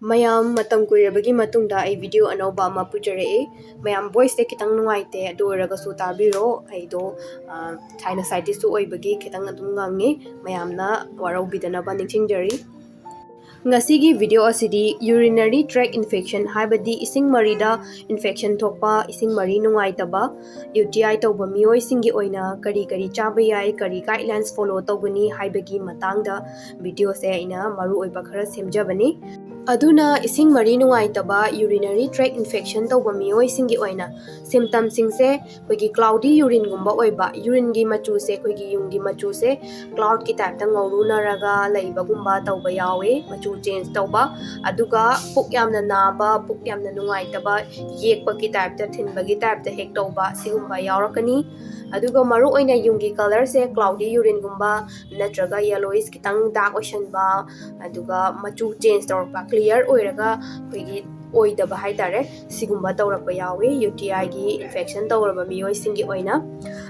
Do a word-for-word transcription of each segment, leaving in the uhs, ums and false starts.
ꯃꯌꯥꯝ, ꯃꯇꯝ ꯀꯨꯏꯔꯕꯒꯤ ꯃꯇꯨꯡꯗ ꯑꯩ video ꯑꯅꯧꯕ ꯑꯃ ꯄꯨꯖꯔꯛꯑꯦ꯫ ꯃꯌꯥꯝ, voiceꯁꯦ ꯈꯤꯇꯪ ꯅꯨꯡꯉꯥꯏꯇꯦ, ꯑꯗꯨ ꯑꯣꯏꯔꯒꯁꯨ ꯇꯥꯕꯤꯔꯣ꯫ ꯑꯩꯗꯣ, ꯑ, sinusitisꯁꯨ ꯑꯣꯏꯕꯒꯤ ꯈꯤꯇꯪ ꯑꯗꯨꯝ ꯉꯥꯡꯉꯦ꯫ ꯃꯌꯥꯝꯅ ꯋꯥꯔꯧꯕꯤꯗꯅꯕ ꯅꯤꯡꯁꯤꯡꯖꯔꯤ꯫ ꯉꯁꯤꯒꯤ video ꯑꯁꯤꯗꯤ urinary tract infection, ꯍꯥꯏꯕꯗꯤ ꯏꯁꯤꯡ ꯃꯔꯤꯗ infection ꯊꯣꯛꯄ, ꯏꯁꯤꯡ ꯃꯔꯤ ꯅꯨꯡꯉꯥꯏꯇꯕ, UTI ꯇꯧꯕ ꯃꯤꯑꯣꯏꯁꯤꯡꯒꯤ ꯑꯣꯏꯅ ꯀꯔꯤ ꯀꯔꯤ ꯆꯥꯕ ꯌꯥꯏ, ꯀꯔꯤ guidelines follow ꯇꯧꯒꯅꯤ ꯍꯥꯏꯕꯒꯤ ꯃꯇꯥꯡꯗ videoꯁꯦ ꯑꯩꯅ ꯃꯔꯨ ꯑꯣꯏꯕ ꯈꯔ ꯁꯦꯝꯖꯕꯅꯤ꯫ ꯑꯗꯨꯅ ꯏꯁꯤꯡ ꯃꯔꯤ ꯅꯨꯡꯉꯥꯏꯇꯕ, urinary tract infection ꯇꯧꯕ ꯃꯤꯑꯣꯏꯁꯤꯡꯒꯤ ꯑꯣꯏꯅ symptomꯁꯤꯡꯁꯦ ꯑꯩꯈꯣꯏꯒꯤ cloudy urineꯒꯨꯝꯕ ꯑꯣꯏꯕ, urineꯒꯤ ꯃꯆꯨꯁꯦ, ꯑꯩꯈꯣꯏꯒꯤ ꯌꯨꯡꯒꯤ ꯃꯆꯨꯁꯦ cloudꯀꯤ typeꯇ ꯉꯧꯔꯨꯅꯔꯒ ꯂꯩꯕꯒꯨꯝꯕ ꯇꯧꯕ ꯌꯥꯎꯋꯦ, ꯃꯆꯨ change ꯇꯧꯕ꯫ ꯑꯗꯨꯒ ꯄꯨꯛ ꯌꯥꯝꯅ ꯅꯥꯕ, ꯄꯨꯛ ꯌꯥꯝꯅ ꯅꯨꯡꯉꯥꯏꯇꯕ, ꯌꯦꯛꯄꯒꯤ typeꯇ, ꯊꯤꯟꯕꯒꯤ typeꯇ ꯍꯦꯛ ꯇꯧꯕ, ꯁꯤꯒꯨꯝꯕ ꯌꯥꯎꯔꯛꯀꯅꯤ꯫ ꯑꯗꯨꯒ ꯃꯔꯨꯑꯣꯏꯅ ꯌꯨꯡꯒꯤ colourꯁꯦ cloudy urineꯒꯨꯝꯕ ꯅꯠꯇ꯭ꯔꯒ yellowish ꯈꯤꯇꯪ dark ꯑꯣꯏꯁꯟꯕ, ꯑꯗꯨꯒ ꯃꯆꯨ change ꯇꯧꯔꯛꯄ, clear ꯑꯣꯏꯔꯒ ꯑꯩꯈꯣꯏꯒꯤ ꯑꯣꯏꯗꯕ ꯍꯥꯏꯇꯥꯔꯦ, ꯁꯤꯒꯨꯝꯕ ꯇꯧꯔꯛꯄ ꯌꯥꯎꯋꯤ UTIꯒꯤ infection ꯇꯧꯔꯕ ꯃꯤꯑꯣꯏꯁꯤꯡꯒꯤ ꯑꯣꯏꯅ꯫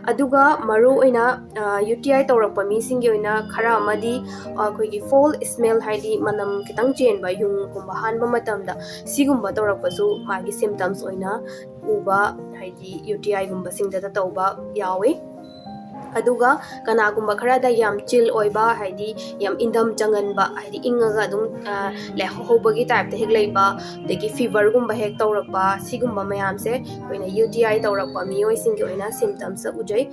ꯑꯗꯨꯒ ꯃꯔꯨꯑꯣꯏꯅ, ꯑ, UTI ꯇꯧꯔꯛꯄ ꯃꯤꯁꯤꯡꯒꯤ ꯑꯣꯏꯅ ꯈꯔ ꯑꯃꯗꯤ, ꯑ, ꯑꯩꯈꯣꯏꯒꯤ foul smell, ꯍꯥꯏꯗꯤ ꯃꯅꯝ ꯈꯤꯇꯪ ꯆꯦꯟꯕ, ꯌꯨꯡꯒꯨꯝꯕ ꯍꯥꯟꯕ ꯃꯇꯝꯗ ꯁꯤꯒꯨꯝꯕ ꯇꯧꯔꯛꯄꯁꯨ ꯃꯥꯒꯤ symptoms ꯑꯣꯏꯅ ꯎꯕ, ꯍꯥꯏꯗꯤ UTIꯒꯨꯝꯕꯁꯤꯡꯗꯇ ꯇꯧꯕ ꯌꯥꯎꯋꯤ꯫ ꯑꯗꯨꯒ ꯀꯅꯥꯒꯨꯝꯕ ꯈꯔꯗ ꯌꯥꯝ chill ꯑꯣꯏꯕ, ꯍꯥꯏꯗꯤ ꯌꯥꯝ ꯏꯪꯊꯝ ꯆꯪꯍꯟꯕ, ꯍꯥꯏꯗꯤ ꯏꯪꯉꯒ ꯑꯗꯨꯝ, ꯑ, ꯂꯩꯍꯧꯕꯒꯤ typeꯇ ꯍꯦꯛ ꯂꯩꯕ, ꯑꯗꯒꯤ feverꯒꯨꯝꯕ ꯍꯦꯛ ꯇꯧꯔꯛꯄ, ꯁꯤꯒꯨꯝꯕ ꯃꯌꯥꯝꯁꯦ ꯑꯩꯈꯣꯏꯅ UTI ꯇꯧꯔꯛꯄ ꯃꯤꯑꯣꯏꯁꯤꯡꯒꯤ ꯑꯣꯏꯅ symptomsꯇ ꯎꯖꯩ꯫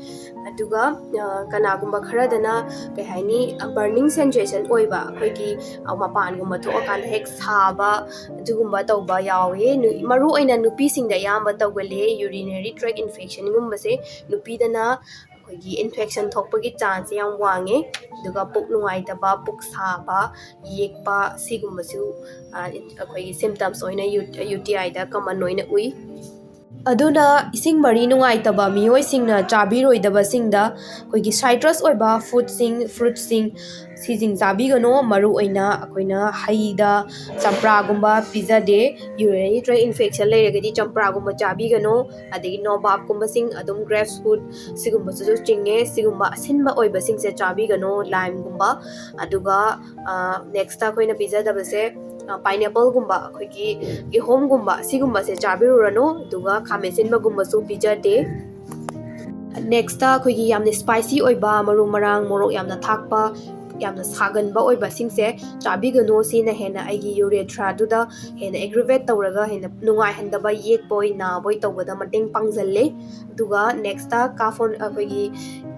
ꯑꯗꯨꯒ, ꯑ, ꯀꯅꯥꯒꯨꯝꯕ ꯈꯔꯗꯅ, ꯀꯩ ꯍꯥꯏꯅꯤ, ꯑ, burning sensation ꯑꯣꯏꯕ, ꯑꯩꯈꯣꯏꯒꯤ, ꯑ, ꯃꯄꯥꯟꯒꯨꯝꯕ ꯊꯣꯛꯑꯀꯥꯟꯗ ꯍꯦꯛ ꯁꯥꯕ, ꯑꯗꯨꯒꯨꯝꯕ ꯇꯧꯕ ꯌꯥꯎꯋꯦ꯫ ꯅꯨ-, ꯃꯔꯨꯑꯣꯏꯅ ꯅꯨꯄꯤꯁꯤꯡꯗ ꯑꯌꯥꯝꯕ ꯇꯧꯒꯜꯂꯦ urinary tract infectionꯒꯨꯝꯕꯁꯦ꯫ ꯅꯨꯄꯤꯗꯅ ꯑꯩꯈꯣꯏꯒꯤ infection ꯊꯣꯛꯄꯒꯤ chanceꯁꯦ ꯌꯥꯝ ꯋꯥꯡꯉꯦ꯫ ꯑꯗꯨꯒ ꯄꯨꯛ ꯅꯨꯡꯉꯥꯏꯇꯕ, ꯄꯨꯛ ꯁꯥꯕ, ꯌꯦꯛꯄ, ꯁꯤꯒꯨꯝꯕꯁꯨ, ꯑ, ꯑꯩꯈꯣꯏꯒꯤ symptoms ꯑꯣꯏꯅ ꯌꯨ-, UTIꯗ common ꯑꯣꯏꯅ ꯎꯏ꯫ ꯑꯗꯨꯅ ꯏꯁꯤꯡ ꯃꯔꯤ ꯅꯨꯡꯉꯥꯏꯇꯕ ꯃꯤꯑꯣꯏꯁꯤꯡꯅ ꯆꯥꯕꯤꯔꯣꯏꯗꯕꯁꯤꯡꯗ ꯑꯩꯈꯣꯏꯒꯤ citrus ꯑꯣꯏꯕ foodꯁꯤꯡ, fruitꯁꯤꯡ, ꯁꯤꯁꯤꯡ ꯆꯥꯕꯤꯒꯅꯨ꯫ ꯃꯔꯨꯑꯣꯏꯅ ꯑꯩꯈꯣꯏꯅ ꯍꯩꯗ ꯆꯝꯄ꯭ꯔꯥꯒꯨꯝꯕ ꯄꯤꯖꯗꯦ꯫ Urinary tract infection ꯂꯩꯔꯒꯗꯤ ꯆꯝꯄ꯭ꯔꯥꯒꯨꯝꯕ ꯆꯥꯕꯤꯒꯅꯨ꯫ ꯑꯗꯒꯤ ꯅꯣꯕꯥꯞꯀꯨꯝꯕꯁꯤꯡ, ꯑꯗꯨꯝ grapes fruit, ꯁꯤꯒꯨꯝꯕꯁꯤꯁꯨ ꯆꯤꯡꯉꯦ꯫ ꯁꯤꯒꯨꯝꯕ ꯑꯁꯤꯟꯕ ꯑꯣꯏꯕꯁꯤꯡꯁꯦ ꯆꯥꯕꯤꯒꯅꯨ, limeꯒꯨꯝꯕ꯫ ꯑꯗꯨꯒ, ꯑ, next ꯑꯩꯈꯣꯏꯅ ꯄꯤꯖꯗꯕꯁꯦ, ꯄꯥꯏꯅꯦꯄꯜꯒꯨꯝꯕ, ꯑꯩꯈꯣꯏꯒꯤ ꯀꯤꯍꯣꯝꯒꯨꯝꯕ, ꯁꯤꯒꯨꯝꯕꯁꯦ ꯆꯥꯕꯤꯔꯨꯔꯅꯨ꯫ ꯑꯗꯨꯒ ꯈꯥꯃꯦꯟ ꯑꯁꯤꯟꯕꯒꯨꯝꯕꯁꯨ ꯄꯤꯖꯗꯦ꯫ ꯅꯦꯛꯁꯇ ꯑꯩꯈꯣꯏꯒꯤ ꯌꯥꯝꯅ ꯁ꯭ꯄꯥꯏꯁꯤ ꯑꯣꯏꯕ ꯃꯔꯨ ꯃꯔꯥꯡ, ꯃꯣꯔꯣꯛ ꯌꯥꯝꯅ ꯊꯥꯛꯄ, ꯌꯥꯝꯅ ꯁꯥꯒꯟꯕ ꯑꯣꯏꯕꯁꯤꯡꯁꯦ ꯆꯥꯕꯤꯒꯅꯨ꯫ ꯁꯤꯅ ꯍꯦꯟꯅ ꯑꯩꯒꯤ ꯌꯨꯔꯦꯊ꯭ꯔꯥꯗꯨꯗ ꯍꯦꯟꯅ ꯑꯦꯒ꯭ꯔꯤꯚꯦꯠ ꯇꯧꯔꯒ ꯍꯦꯟꯅ ꯅꯨꯡꯉꯥꯏꯍꯟꯗꯕ, ꯌꯦꯛꯄꯣꯏ ꯅꯥꯕꯣꯏ ꯇꯧꯕꯗ ꯃꯇꯦꯡ ꯄꯥꯡꯖꯜꯂꯦ꯫ ꯑꯗꯨꯒ ꯅꯦꯛꯁꯇ ꯀꯥꯐꯣꯟ ꯑꯩꯈꯣꯏꯒꯤ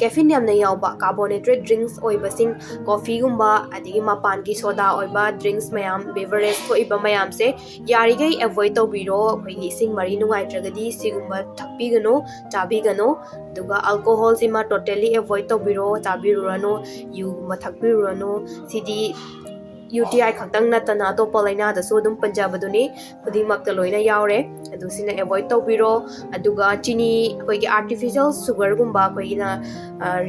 ꯀꯦꯐꯤꯟ ꯌꯥꯝꯅ ꯌꯥꯎꯕ ꯀꯥꯔꯕꯣꯅꯦꯇꯦꯠ ꯗ꯭ꯔꯤꯡꯁ ꯑꯣꯏꯕꯁꯤꯡ, ꯀꯣꯐꯤꯒꯨꯝꯕ, ꯑꯗꯒꯤ ꯃꯄꯥꯟꯒꯤ ꯁꯣꯗꯥ ꯑꯣꯏꯕ ꯗ꯭ꯔꯤꯡꯁ ꯃꯌꯥꯝ, ꯕꯦꯚꯔꯦꯖ ꯊꯣꯛꯏꯕ ꯃꯌꯥꯝꯁꯦ ꯌꯥꯔꯤꯈꯩ ꯑꯦꯚꯣꯏꯗ ꯇꯧꯕꯤꯔꯣ꯫ ꯑꯩꯈꯣꯏꯒꯤ ꯏꯁꯤꯡ ꯃꯔꯤ ꯅꯨꯡꯉꯥꯏꯇ꯭ꯔꯒꯗꯤ ꯁꯤꯒꯨꯝꯕ ꯊꯛꯄꯤꯒꯅꯨ, ꯆꯥꯕꯤꯒꯅꯨ꯫ ꯑꯗꯨꯒ ꯑꯜꯀꯣꯍꯣꯜꯁꯤꯃ ꯇꯣꯇꯦꯂꯤ ꯑꯦꯚꯣꯏꯗ ꯇꯧꯕꯤꯔꯣ, ꯆꯥꯕꯤꯔꯨꯔꯅꯨ, ꯌꯨꯒꯨꯝꯕ ꯊꯛꯄꯤꯔꯨꯔꯅꯨ꯫ ꯁꯤꯗꯤ ꯌꯨ ꯇꯤ ꯑꯥꯏ ꯈꯛꯇꯪ ꯅꯠꯇꯅ ꯑꯇꯣꯞꯄ ꯂꯥꯏꯅꯥꯗꯁꯨ ꯑꯗꯨꯝ ꯄꯟꯖꯕꯗꯨꯅꯤ, ꯈꯨꯗꯤꯡꯃꯛꯇ ꯂꯣꯏꯅ ꯌꯥꯎꯔꯦ꯫ ꯑꯗꯨ ꯁꯤꯅ ꯑꯦꯚꯣꯏꯗ ꯇꯧꯕꯤꯔꯣ꯫ ꯑꯗꯨꯒ ꯆꯤꯅꯤ, ꯑꯩꯈꯣꯏꯒꯤ ꯑꯥꯔꯇꯤꯐꯤꯁꯤꯌꯦꯜ ꯁꯨꯒꯔꯒꯨꯝꯕ, ꯑꯩꯈꯣꯏꯒꯤꯅ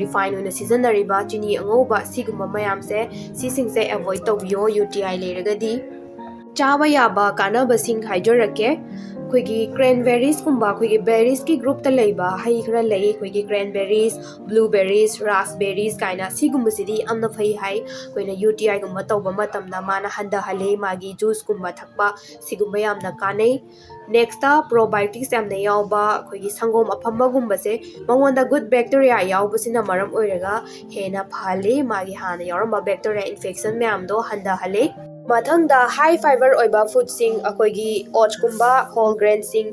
ꯔꯤꯐꯥꯏꯟ ꯑꯣꯏꯅ ꯁꯤꯖꯤꯟꯅꯔꯤꯕ ꯆꯤꯅꯤ ꯑꯉꯧꯕ, ꯁꯤꯒꯨꯝꯕ ꯃꯌꯥꯝꯁꯦ, ꯁꯤꯁꯤꯡꯁꯦ ꯑꯦꯚꯣꯏꯗ ꯇꯧꯕꯤꯌꯣ ꯌꯨ ꯇꯤ ꯑꯥꯏ ꯂꯩꯔꯒꯗꯤ꯫ ꯆꯥꯕ ꯌꯥꯕ ꯀꯥꯟꯅꯕꯁꯤꯡ ꯍꯥꯏꯖꯔꯛꯀꯦ꯫ ꯑꯩꯈꯣꯏꯒꯤ ꯀ꯭ꯔꯦꯟꯕꯦꯔꯤꯁꯀꯨꯝꯕ, ꯑꯩꯈꯣꯏꯒꯤ ꯕꯦꯔꯤꯁꯀꯤ ꯒ꯭ꯔꯨꯞꯇ ꯂꯩꯕ ꯍꯩ ꯈꯔ ꯂꯩ, ꯑꯩꯈꯣꯏꯒꯤ ꯀ꯭ꯔꯦꯟꯕꯦꯔꯤꯁ, ꯕ꯭ꯂꯨꯕꯦꯔꯤꯁ, ꯔꯥꯁꯕꯦꯔꯤꯁ ꯀꯥꯏꯅ, ꯁꯤꯒꯨꯝꯕꯁꯤꯗꯤ ꯌꯥꯝꯅ ꯐꯩ ꯍꯥꯏ꯫ ꯑꯩꯈꯣꯏꯅ ꯌꯨ ꯇꯤ ꯑꯥꯏꯒꯨꯝꯕ ꯇꯧꯕ ꯃꯇꯝꯗ ꯃꯥꯅ ꯍꯟꯊꯍꯜꯂꯤ, ꯃꯥꯒꯤ ꯖꯨꯁꯀꯨꯝꯕ ꯊꯛꯄ, ꯁꯤꯒꯨꯝꯕ ꯌꯥꯝꯅ ꯀꯥꯟꯅꯩ꯫ ꯅꯦꯛꯁꯇ ꯄ꯭ꯔꯣꯕꯥꯏꯌꯣꯇꯤꯛꯁ ꯌꯥꯝꯅ ꯌꯥꯎꯕ ꯑꯩꯈꯣꯏꯒꯤ ꯁꯪꯒꯣꯝ ꯑꯐꯝꯕꯒꯨꯝꯕꯁꯦ, ꯃꯉꯣꯟꯗ ꯒꯨꯗ ꯕꯦꯛꯇꯤꯔꯤꯌꯥ ꯌꯥꯎꯕꯁꯤꯅ ꯃꯔꯝ ꯑꯣꯏꯔꯒ ꯍꯦꯟꯅ ꯐꯍꯜꯂꯤ, ꯃꯥꯒꯤ ꯍꯥꯟꯅ ꯌꯥꯎꯔꯝꯕ ꯕꯦꯛꯇꯤꯔꯤꯌꯥ ꯏꯟꯐꯦꯛꯁꯟ ꯃꯌꯥꯝꯗꯣ ꯍꯟꯊꯍꯜꯂꯤ꯫ ꯃꯊꯪꯗ ꯍꯥꯏ ꯐꯥꯏꯕꯔ ꯑꯣꯏꯕ ꯐꯨꯗꯁꯤꯡ, ꯑꯩꯈꯣꯏꯒꯤ ꯑꯣꯠꯁꯀꯨꯝꯕ, ꯍꯣꯜ ꯒ꯭ꯔꯦꯟꯁꯤꯡ,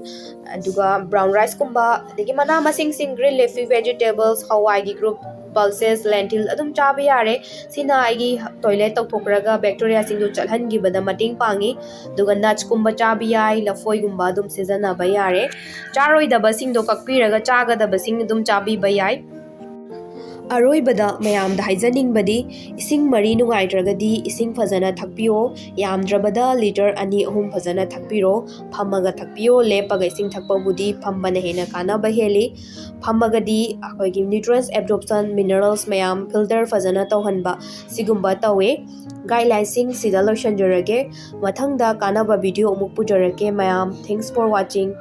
ꯑꯗꯨꯒ ꯕ꯭ꯔꯥꯎꯟ ꯔꯥꯏꯁꯀꯨꯝꯕ, ꯑꯗꯒꯤ ꯃꯅꯥ ꯃꯁꯤꯡꯁꯤꯡ, ꯒ꯭ꯔꯤꯟ ꯂꯤꯐꯤ ꯚꯦꯖꯤꯇꯦꯕꯜꯁ, ꯍꯋꯥꯏꯒꯤ ꯒ꯭ꯔꯨꯞ, ꯄꯜꯁꯦꯁ, ꯂꯦꯟꯇꯤꯜ ꯑꯗꯨꯝ ꯆꯥꯕ ꯌꯥꯔꯦ꯫ ꯁꯤꯅ ꯑꯩꯒꯤ ꯇꯣꯏꯂꯦꯠ ꯇꯧꯊꯣꯛꯈ꯭ꯔꯒ ꯕꯦꯛꯇꯤꯔꯤꯌꯥꯁꯤꯡꯗꯨ ꯆꯠꯍꯟꯈꯤꯕꯗ ꯃꯇꯦꯡ ꯄꯥꯡꯉꯤ꯫ ꯑꯗꯨꯒ ꯅꯠꯁꯀꯨꯝꯕ ꯆꯥꯕ ꯌꯥꯏ, ꯂꯐꯣꯏꯒꯨꯝꯕ ꯑꯗꯨꯝ ꯁꯤꯖꯤꯟꯅꯕ ꯌꯥꯔꯦ꯫ ꯆꯥꯔꯣꯏꯗꯕꯁꯤꯡꯗꯣ ꯀꯛꯄꯤꯔꯒ ꯆꯥꯒꯗꯕꯁꯤꯡ ꯑꯗꯨꯝ ꯆꯥꯕꯤꯕ ꯌꯥꯏ꯫ ꯑꯔꯣꯏꯕꯗ ꯃꯌꯥꯝꯗ ꯍꯥꯏꯖꯅꯤꯡꯕꯗꯤ, ꯏꯁꯤꯡ ꯃꯔꯤ ꯅꯨꯡꯉꯥꯏꯇ꯭ꯔꯒꯗꯤ ꯏꯁꯤꯡ ꯐꯖꯅ ꯊꯛꯄꯤꯌꯣ꯫ ꯌꯥꯝꯗ꯭ꯔꯕꯗ ꯂꯤꯇꯔ ꯑꯅꯤ ꯑꯍꯨꯝ ꯐꯖꯅ ꯊꯛꯄꯤꯔꯣ꯫ ꯐꯝꯃꯒ ꯊꯛꯄꯤꯌꯣ, ꯂꯦꯞꯄꯒ ꯏꯁꯤꯡ ꯊꯛꯄꯕꯨꯗꯤ ꯐꯝꯕꯅ ꯍꯦꯟꯅ ꯀꯥꯟꯅꯕ ꯍꯦꯜꯂꯤ꯫ ꯐꯝꯃꯒꯗꯤ ꯑꯩꯈꯣꯏꯒꯤ ꯅ꯭ꯌꯨꯇ꯭ꯔꯤꯌꯦꯟꯁ ꯑꯦꯕꯖꯣꯔꯞꯁꯟ, ꯃꯤꯅꯔꯦꯜꯁ ꯃꯌꯥꯝ ꯐꯤꯜꯇꯔ ꯐꯖꯅ ꯇꯧꯍꯟꯕ, ꯁꯤꯒꯨꯝꯕ ꯇꯧꯋꯦ꯫ ꯒꯥꯏꯗꯂꯥꯏꯟꯁꯤꯡ ꯁꯤꯗ ꯂꯣꯏꯁꯤꯟꯖꯔꯒꯦ꯫ ꯃꯊꯪꯗ ꯀꯥꯟꯅꯕ ꯚꯤꯗꯤꯑꯣ ꯑꯃꯨꯛ ꯄꯨꯖꯔꯛꯀꯦ ꯃꯌꯥꯝ꯫ Thanks for watching.